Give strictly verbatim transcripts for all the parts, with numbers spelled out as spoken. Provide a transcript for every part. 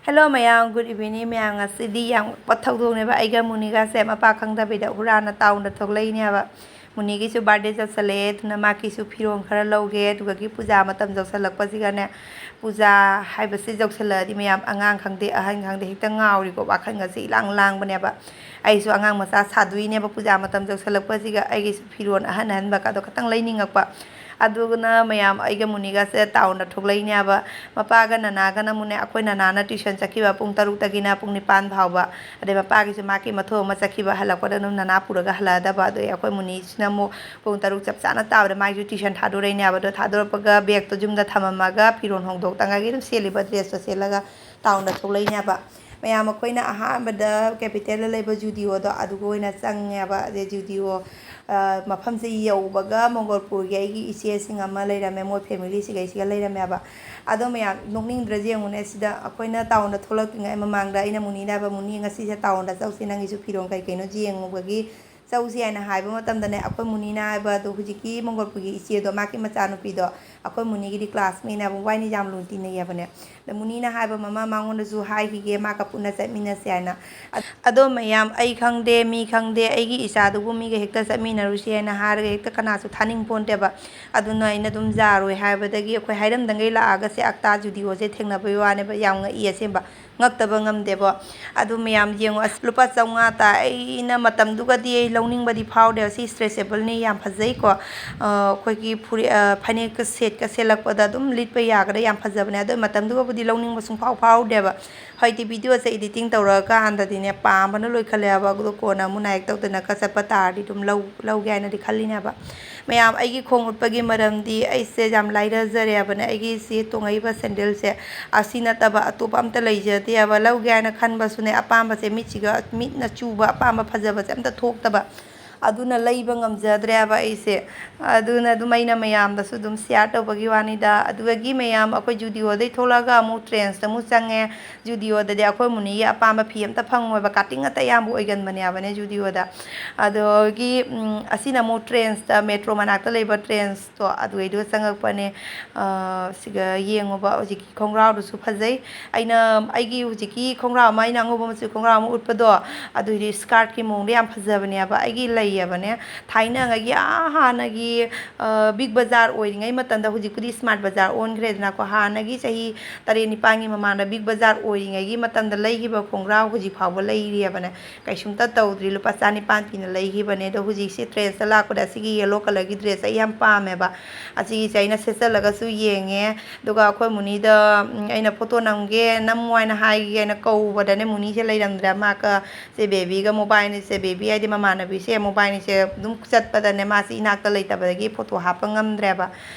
Hello ꯃꯌꯥꯝ, good evening ꯃꯌꯥꯝ꯫ ꯉꯁꯤꯗꯤ ꯌꯥꯝ ꯉꯛꯄ ꯊꯧꯗꯣꯛꯅꯦꯕ, ꯑꯩꯒ ꯃꯨꯅꯤꯒꯁꯦ ꯃꯄꯥ ꯈꯪꯗꯕꯤꯗ ꯍꯨꯔꯥꯟꯅ ꯇꯥꯎꯟꯗ ꯊꯣꯛꯂꯛꯏꯅꯦꯕ꯫ ꯃꯨꯅꯤꯒꯤꯁꯨ birthday ꯆꯠꯁꯜꯂꯛꯑꯦ, ꯑꯗꯨꯅ ꯃꯥꯒꯤꯁꯨ ꯐꯤꯔꯣꯜ ꯈꯔ ꯂꯧꯒꯦ, ꯑꯗꯨꯒꯒꯤ ꯄꯨꯖꯥ ꯃꯇꯝ ꯌꯧꯁꯜꯂꯛꯄꯁꯤꯒꯅꯦ, ꯄꯨꯖꯥ ꯍꯥꯏꯕꯁꯤ ꯌꯧꯁꯜꯂꯛꯑꯗꯤ ꯃꯌꯥꯝ, ꯑꯉꯥꯡ ꯈꯪꯗꯦ ꯑꯍꯟ ꯈꯪꯗꯦ, ꯍꯦꯛꯇ ꯉꯥꯎꯔꯤꯀꯣ, ꯋꯥꯈꯜꯒꯁꯦ ꯏꯂꯥꯡ ꯂꯥꯡꯕꯅꯦꯕ꯫ ꯑꯩꯁꯨ ꯑꯉꯥꯡ ꯃꯆꯥ ꯁꯥꯗꯣꯏꯅꯦꯕ, ꯄꯨꯖꯥ ꯃꯇꯝ ꯌꯧꯁꯜꯂꯛꯄꯁꯤꯒ ꯑꯩꯒꯤꯁꯨ ꯐꯤꯔꯣꯜ ꯑꯍꯟ ꯑꯍꯟꯕꯀꯥꯗꯣ ꯈꯇꯪ ꯂꯩꯅꯤꯡꯉꯛꯄ꯫ ꯑꯗꯨꯅ ꯃꯌꯥꯝ, ꯑꯩꯒ ꯃꯨꯅꯤꯒꯁꯦ ꯇꯥꯎꯟꯗ ꯊꯣꯛꯂꯛꯏꯅꯦꯕ꯫ ꯃꯄꯥꯒ ꯅꯅꯥꯒꯅ ꯑꯃꯨꯛꯅꯦ, ꯑꯩꯈꯣꯏ ꯅꯅꯥꯅ tuition ꯆꯠꯈꯤꯕ ꯄꯨꯡ ꯇꯔꯨꯛꯇꯒꯤꯅ ꯄꯨꯡ ꯅꯤꯄꯥꯟ ꯐꯥꯎꯕ, ꯑꯗꯩ ꯃꯄꯥꯒꯤꯁꯨ ꯃꯥꯒꯤ ꯃꯊꯧ ꯑꯃ ꯆꯠꯈꯤꯕ, ꯍꯜꯂꯛꯄꯗ ꯑꯗꯨꯝ ꯅꯅꯥ ꯄꯨꯔꯒ ꯍꯜꯂꯛꯑꯗꯕ꯫ ꯑꯗꯩ ꯑꯩꯈꯣꯏ ꯃꯨꯅꯤꯁꯤꯅ ꯑꯃꯨꯛ ꯄꯨꯡ ꯇꯔꯨꯛ ꯆꯞ ꯆꯥꯅ ꯇꯥꯕꯗ ꯃꯥꯒꯤꯁꯨ tuition ꯊꯥꯗꯣꯔꯛꯏꯅꯦꯕ꯫ ꯑꯗꯣ ꯊꯥꯗꯣꯔꯛꯄꯒ ꯕꯦꯒꯇꯣ ꯌꯨꯝꯗ ꯊꯝꯃꯝꯃꯒ ꯐꯤꯔꯣꯜ ꯍꯣꯡꯗꯣꯛꯇ ꯉꯥꯏꯒꯤ ꯑꯗꯨꯝ ꯁꯦꯠꯂꯤꯕ dressꯇꯣ ꯁꯦꯠꯂꯒ ꯇꯥꯎꯟꯗ ꯊꯣꯛꯂꯛꯏꯅꯦꯕ꯫ ꯃꯌꯥꯝ, ꯑꯩꯈꯣꯏꯅ ꯑꯍꯥꯟꯕꯗ capitalꯗ ꯂꯩꯕ Zudio ꯑꯗꯣ ꯑꯗꯨꯒ ꯑꯣꯏꯅ ꯆꯪꯉꯦꯕ꯫ ꯑꯗꯩ Zudio, ꯑ, ꯃꯐꯝꯁꯦ ꯌꯧꯕꯒ ꯃꯪꯒꯣꯜꯄꯨꯔꯒꯤ ꯑꯩꯒꯤ ꯏꯆꯦꯁꯤꯡ ꯑꯃ ꯂꯩꯔꯝꯃꯦ, ꯃꯣꯏ family ꯁꯤꯈꯩꯁꯤꯒ ꯂꯩꯔꯝꯃꯦꯕ꯫ ꯑꯗꯣ ꯃꯌꯥꯝ, ꯅꯣꯛꯅꯤꯡꯗ꯭ꯔꯁꯦ ꯌꯦꯡꯉꯨꯅꯦ, ꯁꯤꯗ ꯑꯩꯈꯣꯏꯅ ꯇꯥꯎꯟꯗ ꯊꯣꯛꯂꯛꯇ꯭ꯔꯤꯉꯩ ꯃꯃꯥꯡꯗ ꯑꯩꯅ ꯃꯨꯅꯤꯗ ꯍꯥꯏꯕ, "ꯃꯨꯅꯤ, ꯉꯁꯤꯁꯦ ꯇꯥꯎꯟꯗ ꯆꯧꯁꯦ, ꯅꯪꯒꯤꯁꯨ ꯐꯤꯔꯣꯜ ꯀꯩ ꯀꯩꯅꯣ ꯌꯦꯡꯉꯨꯕꯒꯤ ꯆꯧꯁꯦ" ꯍꯥꯏꯅ ꯍꯥꯏꯕ ꯃꯇꯝꯗꯅꯦ, ꯑꯩꯈꯣꯏ ꯃꯨꯅꯤꯅ ꯍꯥꯏꯕ ꯑꯗꯣ, ꯍꯧꯖꯤꯛꯀꯤ ꯃꯪꯒꯣꯜꯄꯨꯔꯒꯤ ꯏꯆꯦꯗꯣ, ꯃꯥꯒꯤ ꯃꯆꯥꯅꯨꯄꯤꯗꯣ, ꯑꯩꯈꯣꯏ ꯃꯨꯅꯤꯒꯤꯗꯤ classmateꯅꯦꯕ, ꯃꯕꯥꯏꯅꯤ ꯌꯥꯝ ꯂꯨꯅ ꯇꯤꯟꯅꯩꯌꯦꯕꯅꯦ꯫ ꯑꯗ ꯃꯨꯅꯤꯅ ꯍꯥꯏꯕ, "ꯃꯃꯥ, ꯃꯉꯣꯟꯗꯁꯨ ꯍꯥꯏꯈꯤꯒꯦ, ꯃꯥꯒ ꯄꯨꯟꯅ ꯆꯠꯃꯤꯟꯅꯁꯦ" ꯍꯥꯏꯅ꯫ ꯑꯗꯣ ꯃꯌꯥꯝ, ꯑꯩ ꯈꯪꯗꯦ, ꯃꯤ ꯈꯪꯗꯦ, ꯑꯩꯒꯤ ꯏꯆꯥꯗꯨꯕꯨ ꯃꯤꯒ ꯍꯦꯛꯇ ꯆꯠꯃꯤꯟꯅꯔꯨꯁꯤ ꯍꯥꯏꯅ ꯍꯥꯏꯔꯒ ꯍꯦꯛꯇ ꯀꯅꯥꯁꯨ ꯊꯥꯅꯤꯡ ꯄꯣꯟꯇꯦꯕ꯫ ꯑꯗꯨꯅ ꯑꯩꯅ ꯑꯗꯨꯝ ꯌꯥꯔꯣꯏ ꯍꯥꯏꯕꯗꯒꯤ ꯑꯩꯈꯣꯏ ꯍꯥꯏꯔꯝꯗꯉꯩ ꯂꯥꯛꯑꯒ ꯁꯦ ꯑꯛꯇꯥ Zudioꯁꯦ ꯊꯦꯡꯅꯕꯩ ꯋꯥꯅꯦꯕ, ꯌꯥꯝ ꯉꯛꯏ ꯑꯁꯦꯡꯕ꯫ ꯉꯛꯇꯕ ꯉꯝꯗꯦꯕꯣ꯫ ꯑꯗꯨ ꯃꯌꯥꯝ ꯌꯦꯡꯉꯣ, ꯑꯁ, ꯂꯨꯄꯥ ꯆꯥꯝꯃꯉꯥ ꯇꯥ-, ꯑꯩꯅ ꯃꯇꯝꯗꯨꯒꯗꯤ ꯑꯩ ꯂꯧꯅꯤꯡꯕꯗꯤ ꯐꯥꯎꯗꯦ꯫ ꯁꯤ stretchable ꯅꯤ, ꯌꯥꯝ ꯐꯖꯩꯀꯣ꯫ ꯑ, ꯑꯩꯈꯣꯏꯒꯤ ꯐꯨꯔꯤ-, ꯑ, ꯐꯅꯦꯛꯀ ꯁꯦꯠꯀ ꯁꯦꯠꯂꯛꯄꯗ ꯑꯗꯨꯝ ꯂꯤꯠꯄ ꯌꯥꯒꯗ꯭ꯔꯥ, ꯌꯥꯝ ꯐꯖꯕꯅꯦ꯫ ꯑꯗꯣ ꯃꯇꯝꯗꯨꯒꯕꯨꯗꯤ ꯂꯧꯅꯤꯡꯕ ꯁꯨꯡꯐꯥꯎ ꯐꯥꯎꯗꯦꯕ꯫ ꯍꯧꯖꯤꯛꯇꯤ videoꯁꯦ editing ꯇꯧꯔꯀꯥꯟꯗꯗꯤꯅꯦ, ꯄꯥꯝꯕꯅ ꯂꯣꯏꯈꯠꯂꯦꯕ꯫ ꯑꯗꯣ ꯀꯣꯟꯅ ꯑꯃꯨꯛ ꯅꯥꯏꯛ ꯇꯧꯗꯅ ꯀ ꯆꯠꯄ ꯇꯥꯔꯗꯤ ꯑꯗꯨꯝ ꯂꯧ-, ꯂꯧꯒꯦ ꯍꯥꯏꯅꯗꯤ ꯈꯜꯂꯤꯅꯦꯕ꯫ ꯃꯌꯥꯝ, ꯑꯩꯒꯤ ꯈꯣꯡ ꯎꯠꯄꯒꯤ ꯃꯔꯝꯗꯤ ꯑꯩꯁꯦ ꯌꯥꯝ ꯂꯥꯏꯔꯖꯔꯦꯕꯅꯦ꯫ ꯑꯩꯒꯤ ꯁꯤ ꯇꯣꯡꯉꯛꯏꯕ sandalꯁꯦ ꯑꯁꯤ ꯅꯠꯇꯕ ꯑꯇꯣꯞꯄ ꯑꯝꯇ ꯂꯩꯖꯗꯦꯕ꯫ ꯂꯧꯒꯦ ꯍꯥꯏꯅ ꯈꯟꯕꯁꯨꯅꯦ, ꯑꯄꯥꯝꯕꯁꯦ ꯃꯤꯠꯁꯤꯒ, ꯃꯤꯠꯅ ꯆꯨꯕ ꯑꯄꯥꯝꯕ ꯐꯖꯕꯁꯦ ꯑꯝꯇ ꯊꯣꯛꯇꯕ꯫ ꯑꯗꯨꯅ ꯂꯩꯕ ꯉꯝꯖꯗ꯭ꯔꯦꯕ ꯑꯩꯁꯦ꯫ ꯑꯗꯨꯅ ꯑꯗꯨꯝ ꯑꯩꯅ ꯃꯌꯥꯝꯗꯁꯨ ꯑꯗꯨꯝ share ꯇꯧꯕꯒꯤ ꯋꯥꯅꯤꯗ꯫ ꯑꯗꯨꯗꯒꯤ ꯃꯌꯥꯝ ꯑꯩꯈꯣꯏ Zudio ꯗꯩ ꯊꯣꯛꯂꯛꯑꯒ ꯑꯃꯨꯛ Trends ꯇ ꯑꯃꯨꯛ ꯆꯪꯉꯦ꯫ Zudio ꯗꯗꯤ ꯑꯩꯈꯣꯏ ꯃꯨꯅꯤꯒꯤ ꯑꯄꯥꯝꯕ ꯐꯤ ꯑꯝꯇ ꯐꯪꯉꯣꯏꯕ, cutting ꯑꯇꯩ ꯑꯌꯥꯝꯕ ꯑꯣꯏꯒꯟꯕꯅꯦꯕꯅꯦ Zudio ꯗ꯫ ꯑꯗꯨꯗꯒꯤ, ꯎꯝ, ꯑꯁꯤꯅ ꯑꯃꯨꯛ Trends ꯇ, metro ꯃꯅꯥꯛꯇ ꯂꯩꯕ Trends ꯇꯣ, ꯑꯗꯨꯗꯩꯗꯨꯗ ꯆꯪꯉꯛꯄꯅꯦ꯫ ꯑ, ꯁꯤꯒ ꯌꯦꯡꯉꯨꯕ, ꯍꯧꯖꯤꯛꯀꯤ ꯈꯣꯡꯒ꯭ꯔꯥꯎꯗꯨꯁꯨ ꯐꯖꯩ꯫ ꯑꯩꯅ, ꯑꯩꯒꯤ ꯍꯧꯖꯤꯛꯀꯤ ꯈꯣꯡꯒ꯭ꯔꯥꯎ ꯑꯃ, ꯑꯩꯅ ꯑꯉꯧꯕ ꯃꯆꯨ ꯈꯣꯡꯒ꯭ꯔꯥꯎ ꯑꯃ ꯎꯠꯄꯗꯣ, ꯑꯗꯨꯏꯗꯤ skirt ꯀꯤ ꯃꯑꯣꯡꯗ ꯌꯥꯝ ꯐꯖꯕꯅꯦꯕ꯫ ꯑꯩꯒꯤ ꯂꯩꯌꯦꯕꯅꯦ, ꯊꯥꯏꯅꯉꯩꯒꯤ, ꯑꯥ, ꯍꯥꯟꯅꯒꯤ, ꯑ, Big Bazaar ꯑꯣꯏꯔꯤꯉꯩ ꯃꯇꯝꯗ, ꯍꯧꯖꯤꯛꯄꯨꯗꯤ Smart Bazaar ꯑꯣꯟꯈ꯭ꯔꯦꯗꯅꯀꯣ, ꯍꯥꯟꯅꯒꯤ ꯆꯍꯤ ꯇꯔꯦꯠ ꯅꯤꯄꯥꯟꯒꯤ ꯃꯃꯥꯡꯗ Big Bazaar ꯑꯣꯏꯔꯤꯉꯩꯒꯤ ꯃꯇꯝꯗ ꯂꯩꯈꯤꯕ ꯈꯣꯡꯒ꯭ꯔꯥꯎ ꯍꯧꯖꯤꯛ ꯐꯥꯎꯕ ꯂꯩꯔꯤꯑꯕꯅꯦ꯫ ꯀꯩꯁꯨꯝꯇ ꯇꯧꯗ꯭ꯔꯤ꯫ ꯂꯨꯄꯥ ꯆꯅꯤꯄꯥꯟ ꯄꯤꯅ ꯂꯩꯈꯤꯕꯅꯦ꯫ ꯑꯗꯣ ꯍꯧꯖꯤꯛꯁꯦ Trends ꯇ ꯂꯥꯛꯄꯗ ꯑꯁꯤꯒꯤ yellow colour ꯒꯤ dress ꯁꯦ ꯑꯩ ꯌꯥꯝ ꯄꯥꯝꯃꯦꯕ꯫ ꯑꯁꯤꯒꯤꯁꯦ ꯑꯩꯅ ꯁꯦꯠꯆꯜꯂꯒꯁꯨ ꯌꯦꯡꯉꯦ꯫ ꯑꯗꯨꯒ ꯑꯩꯈꯣꯏ ꯃꯨꯅꯤꯗ, ꯎꯝ, ꯑꯩꯅ photo ꯅꯝꯒꯦ, ꯅꯝꯃꯣ ꯍꯥꯏꯅ ꯍꯥꯏꯒꯦ ꯍꯥꯏꯅ ꯀꯧꯕꯗꯅꯦ, ꯃꯨꯅꯤꯁꯦ ꯂꯩꯔꯝꯗ꯭ꯔꯦ꯫ ꯃꯥꯒ ꯆꯦ ꯕꯦꯕꯤꯒ ꯃꯣꯕꯥꯏꯅꯤ, ꯆꯦ ꯕꯦꯕꯤ ꯍꯥꯏꯗꯤ ꯃꯃꯥꯟꯅꯕꯤꯁꯦ, ꯃꯣꯕꯥꯏꯅꯤꯁꯦ ꯑꯗꯨꯝ ꯆꯠꯄꯗꯅꯦ, ꯃꯥꯁꯦ ꯏꯅꯥꯛꯇ ꯂꯩꯇꯕꯗꯒꯤ photo ꯍꯥꯞꯄ ꯉꯝꯗ꯭ꯔꯦꯕ꯫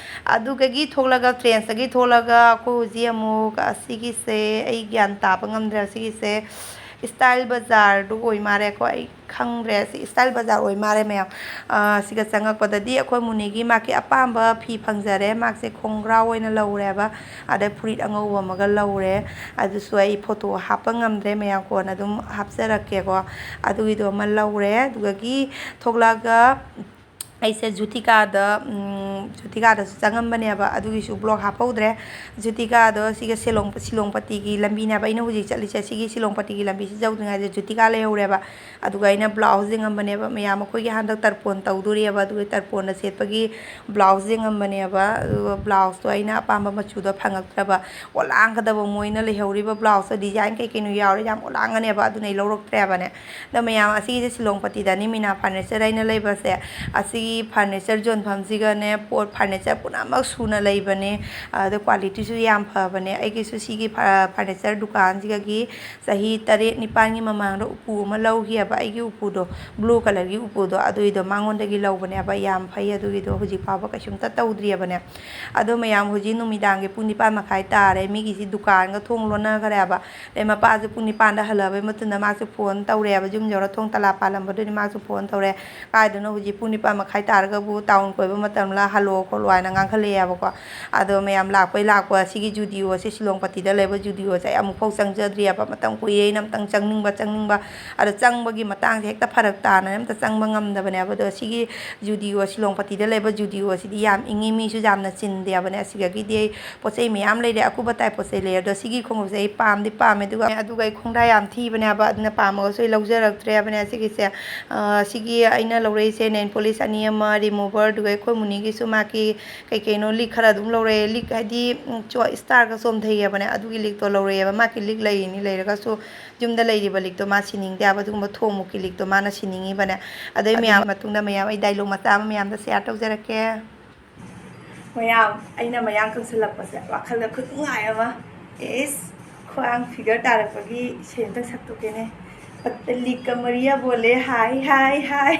ꯑꯗꯨꯗꯒꯤ ꯊꯣꯛꯂꯒ, Trends ꯇꯒꯤ ꯊꯣꯛꯂꯒ ꯑꯩꯈꯣꯏ ꯍꯧꯖꯤꯛ ꯑꯃꯨꯛ ꯑꯁꯤꯒꯤꯁꯦ ꯑꯩ ꯒ꯭ꯌꯥꯟ ꯇꯥꯕ ꯉꯝꯗ꯭ꯔꯦ꯫ ꯑꯁꯤꯒꯤꯁꯦ Style Bazaar ꯗꯨ ꯑꯣꯏ ꯃꯥꯜꯂꯦꯀꯣ꯫ ꯑꯩ ꯈꯪꯗ꯭ꯔꯦ, ꯁꯤ Style Bazaar ꯑꯣꯏ ꯃꯥꯜꯂꯦ ꯃꯌꯥꯝ꯫ ꯑ, ꯁꯤꯒ ꯆꯪꯉꯛꯄꯗꯗꯤ ꯑꯩꯈꯣꯏ ꯃꯨꯅꯤꯒꯤ ꯃꯥꯒꯤ ꯑꯄꯥꯝꯕ ꯐꯤ ꯐꯪꯖꯔꯦ꯫ ꯃꯥꯒꯤꯁꯦ ꯈꯣꯡꯒ꯭ꯔꯥꯎ ꯑꯣꯏꯅ ꯂꯧꯔꯦꯕ, ꯑꯗꯩ ꯐꯨꯔꯤꯠ ꯑꯉꯧꯕ ꯑꯃꯒ ꯂꯧꯔꯦ꯫ ꯑꯗꯨꯁꯨ ꯑꯩ photo ꯍꯥꯞꯄ ꯉꯝꯗ꯭ꯔꯦ ꯃꯌꯥꯝ, ꯀꯣꯟꯅ ꯑꯗꯨꯝ ꯍꯥꯞꯆꯔꯛꯀꯦꯀꯣ꯫ ꯑꯗꯨꯒꯤꯗꯣ ꯑꯃ ꯂꯧꯔꯦ꯫ ꯑꯗꯨꯗꯒꯤ ꯊꯣꯛꯂꯛꯑꯒ ꯑꯩꯁꯦ Jutica ꯗ, ꯎꯝ, Jutica ꯗꯁꯨ ꯆꯪꯉꯝꯕꯅꯦꯕ, ꯑꯗꯨꯒꯤꯁꯨ vlog ꯍꯥꯞꯍꯧꯗ꯭ꯔꯦ꯫ Jutica ꯗꯣ ꯁꯤꯒ ꯁꯤꯂꯣꯡ-, ꯁꯤꯂꯣꯡꯄꯇꯤꯒꯤ ꯂꯝꯕꯤꯅꯦꯕ ꯑꯩꯅ ꯍꯧꯖꯤꯛ ꯆꯠꯂꯤꯁꯦ꯫ ꯁꯤꯒꯤ ꯁꯤꯂꯣꯡꯄꯇꯤꯒꯤ ꯂꯝꯕꯤꯁꯤ ꯌꯧꯗ꯭ꯔꯤꯉꯩꯗ Jutica ꯂꯩꯍꯧꯔꯦꯕ꯫ ꯑꯗꯨꯒ ꯑꯩꯅ blouse ꯌꯦꯡꯉꯝꯕꯅꯦꯕ, ꯃꯌꯥꯝ ꯑꯩꯈꯣꯏꯒꯤ ꯍꯟꯗꯛ ꯇꯔꯄꯣꯟ ꯇꯧꯗꯣꯔꯤꯑꯕ, ꯑꯗꯨꯒꯤ ꯇꯔꯄꯣꯟꯗ ꯁꯦꯠꯄꯒꯤ blouse ꯌꯦꯡꯉꯝꯕꯅꯦꯕ꯫ ꯑꯗꯨꯒ blouse ꯇꯣ ꯑꯩꯅ ꯑꯄꯥꯝꯕ ꯃꯆꯨꯗꯣ ꯐꯪꯉꯛꯇ꯭ꯔꯕ꯫ ꯑꯣꯂꯥꯡꯒꯗꯕ ꯃꯣꯏꯅ ꯂꯩꯍꯧꯔꯤꯕ blouse ꯇꯣ, design ꯀꯩꯀꯩꯅꯣ ꯌꯥꯎꯔꯦ, ꯌꯥꯝ ꯑꯣꯂꯥꯡꯒꯅꯦꯕ, ꯑꯗꯨꯅ ꯑꯩ ꯂꯧꯔꯛꯇ꯭ꯔꯦꯕꯅꯦ꯫ ꯑꯗꯣ ꯃꯌꯥꯝ, ꯑꯁꯤꯒꯤꯁꯦ ꯁꯤꯂꯣꯡꯄꯇꯤꯗꯅꯤ, ꯃꯤꯅꯥ Furniture ꯍꯥꯏꯅ ꯂꯩꯕꯁꯦ꯫ ꯑꯁꯤ ꯐꯔꯅꯤꯆꯔ ꯌꯣꯟꯐꯝꯁꯤꯒꯅꯦ, ꯄꯣꯠ ꯐꯔꯅꯤꯆꯔ ꯄꯨꯝꯅꯃꯛ ꯁꯨꯅ ꯂꯩꯕꯅꯦ꯫ ꯑꯗꯣ ꯀ꯭ꯋꯥꯂꯤꯇꯤꯁꯨ ꯌꯥꯝ ꯐꯕꯅꯦ꯫ ꯑꯩꯒꯤꯁꯨ ꯁꯤꯒꯤ ꯐ-, ꯐꯔꯅꯤꯆꯔ ꯗꯨꯀꯥꯟꯁꯤꯒꯤ ꯆꯍꯤ ꯇꯔꯦꯠ ꯅꯤꯄꯥꯟꯒꯤ ꯃꯃꯥꯡꯗ ꯎꯄꯨ ꯑꯃ ꯂꯧꯈꯤꯑꯕ, ꯑꯩꯒꯤ ꯎꯄꯨꯗꯣ, ꯕ꯭ꯂꯨ ꯀꯂꯔꯒꯤ ꯎꯄꯨꯗꯣ, ꯑꯗꯨꯏꯗꯣ ꯃꯉꯣꯟꯗꯒꯤ ꯂꯧꯕꯅꯦꯕ꯫ ꯌꯥꯝ ꯐꯩ꯫ ꯑꯗꯨꯒꯤꯗꯣ ꯍꯧꯖꯤꯛ ꯐꯥꯎꯕ ꯀꯩꯁꯨꯝꯇ ꯇꯧꯗ꯭ꯔꯤꯑꯕꯅꯦ꯫ ꯑꯗꯣ ꯃꯌꯥꯝ, ꯍꯧꯖꯤꯛ ꯅꯨꯃꯤꯗꯥꯡꯒꯤ ꯄꯨꯡ ꯅꯤꯄꯥꯟ ꯃꯈꯥꯏ ꯇꯥꯔꯦ, ꯃꯤꯒꯤꯁꯤ ꯗꯨꯀꯥꯟꯒ ꯊꯣꯡ ꯂꯣꯟꯅꯈ꯭ꯔꯦꯕ꯫ ꯑꯗꯩ ꯃꯄꯥꯁꯨ ꯄꯨꯡ ꯅꯤꯄꯥꯟꯗ ꯍꯜꯂꯛꯑꯕꯩ ꯃꯇꯨꯡꯗ ꯃꯥꯁꯨ ꯐꯣꯟ ꯇꯧꯔꯛꯑꯦꯕ, ꯌꯨꯝ ꯌꯧꯔ ꯊꯣꯡ ꯇꯂꯥ ꯄꯥꯜꯂꯝꯕꯗꯨꯅꯤ꯫ ꯃꯥꯁꯨ ꯐꯣꯟ ꯇꯧꯔꯦ, "ꯀꯥꯏꯗꯅꯣ? ꯍꯧꯖꯤꯛ ꯄꯨꯡ ꯅꯤꯄꯥꯟ ꯃꯈꯥꯏ ꯇꯥꯔꯒꯕꯨ ꯇꯥꯎꯟ ꯀꯣꯏꯕ ꯃꯇꯝꯂ? ꯍꯜꯂꯛꯑꯣ ꯈꯣꯠꯂꯣ" ꯍꯥꯏꯅ ꯉꯥꯡꯈꯠꯂꯛꯑꯦꯕꯀꯣ꯫ ꯑꯗꯣ ꯃꯌꯥꯝ ꯂꯥꯛꯄꯩ ꯂꯥꯛꯄ, ꯁꯤꯒꯤ ꯖꯨꯗꯤꯑꯣꯁꯦ, ꯁꯤꯂꯣꯡꯄꯇꯤꯗ ꯂꯩꯕ ꯖꯨꯗꯤꯑꯣꯁꯦ ꯑꯩ ꯑꯃꯨꯛꯐꯥꯎ ꯆꯪꯖꯗ꯭ꯔꯤꯑꯕ꯫ ꯃꯇꯝ ꯀꯨꯏꯔꯦ ꯑꯩꯅ ꯑꯝꯇꯪ ꯆꯪꯅꯤꯡꯕ, ꯆꯪꯅꯤꯡꯕ꯫ ꯑꯗꯣ ꯆꯪꯕꯒꯤ ꯃꯇꯥꯡꯁꯦ ꯍꯦꯛꯇ ꯐꯔꯛ ꯇꯥꯅ ꯑꯝꯇ ꯆꯪꯕ ꯉꯝꯗꯕꯅꯦꯕ꯫ ꯑꯗꯣ ꯁꯤꯒꯤ ꯖꯨꯗꯤꯑꯣ, ꯁꯤꯂꯣꯡꯄꯇꯤꯗ ꯂꯩꯕ ꯖꯨꯗꯤꯑꯣꯁꯤꯗꯤ ꯌꯥꯝ ꯏꯪꯉꯤ, ꯃꯤꯁꯨ ꯌꯥꯝꯅ ꯆꯤꯟꯗꯦꯕꯅꯦ꯫ ꯑꯁꯤꯗꯒꯤꯗꯤ ꯑꯩ ꯄꯣꯠ ꯆꯩ ꯃꯌꯥꯝ ꯂꯩꯔꯦ, ꯑꯀꯨꯞ ꯑꯇꯥꯏ ꯄꯣꯠ ꯆꯩ ꯂꯩꯔꯦ꯫ ꯑꯗꯣ ꯁꯤꯒꯤ ꯈꯣꯡꯎꯞꯁꯦ ꯑꯩ ꯄꯥꯝꯗꯤ ꯄꯥꯝꯃꯦ, ꯑꯗꯨꯒ, ꯑꯗꯨꯒ ꯑꯩ ꯈꯣꯡꯗꯥ ꯌꯥꯝ ꯊꯤꯕꯅꯦꯕ, ꯑꯗꯨꯅ ꯄꯥꯝꯃꯒꯁꯨ ꯑꯩ ꯂꯧꯖꯔꯛꯇ꯭ꯔꯦꯕꯅꯦ꯫ ꯁꯤꯒꯤꯁꯦ, ꯑ, ꯁꯤꯒꯤ ꯑꯩꯅ ꯂꯧꯔꯛꯏꯁꯦ ꯅꯦꯜ ꯄꯣꯂꯤꯁ ꯑꯅꯤ ꯑꯃ, ꯔꯤꯃꯨꯚꯔ, ꯑꯗꯨꯒ ꯑꯩꯈꯣꯏ ꯃꯨꯅꯤꯒꯤꯁꯨ ꯃꯥꯒꯤ ꯀꯩ ꯀꯩꯅꯣ ꯂꯤꯛ ꯈꯔ ꯑꯗꯨꯝ ꯂꯧꯔꯛꯑꯦ꯫ ꯂꯤꯛ ꯍꯥꯏꯗꯤ, ꯎꯝ, ꯆꯣ-, ꯏꯁꯇꯥꯔꯒ ꯆꯣꯝꯊꯩꯌꯦꯕꯅꯦ, ꯑꯗꯨꯒꯤ ꯂꯤꯛꯇꯣ ꯂꯧꯔꯛꯑꯦꯕ꯫ ꯃꯥꯒꯤ ꯂꯤꯛ ꯂꯩꯔꯤꯅꯤ, ꯂꯩꯔꯒꯁꯨ ꯌꯨꯝꯗ ꯂꯩꯔꯤꯕ ꯂꯤꯛꯇꯣ ꯃꯥ ꯁꯤꯅꯤꯡꯗꯦ ꯍꯥꯏꯕ, ꯑꯗꯨꯒꯨꯝꯕ ꯊꯣꯡꯃꯨꯛꯀꯤ ꯂꯤꯛꯇꯣ ꯃꯥꯅ ꯁꯤꯅꯤꯡꯉꯤꯕꯅꯦ꯫ ꯑꯗꯩ ꯑꯗꯨꯒꯤ ꯃꯌꯥꯝ ꯃꯇꯨꯡꯗ ꯃꯌꯥꯝ ꯑꯩ ꯗꯥꯏꯂꯣꯛ ꯃꯆꯥ ꯑꯃ ꯃꯌꯥꯝꯗ ꯁꯤꯌꯥꯔ ꯇꯧꯖꯔꯛꯀꯦ꯫ ꯃꯌꯥꯝ, ꯑꯩꯅ ꯃꯌꯥꯡ ꯀꯪꯁꯜꯂꯛꯄꯁꯦ ꯋꯥꯈꯜꯗ ꯈꯨꯅꯨꯡꯉꯥꯏ ꯑꯃ꯫ ꯑꯦꯁ, ꯈ꯭ꯋꯥꯡ ꯐꯤꯒꯔ ꯇꯥꯔꯛꯄꯒꯤ ꯏꯁꯩ ꯑꯝꯇꯪ ꯁꯛꯇꯣꯛꯀꯦꯅꯦ꯫ ꯄꯠꯇꯂꯤ ꯀꯃꯔꯤꯌꯥ ꯕꯣꯂꯦ ꯍꯥꯏ ꯍꯥꯏ ꯍꯥꯏ꯫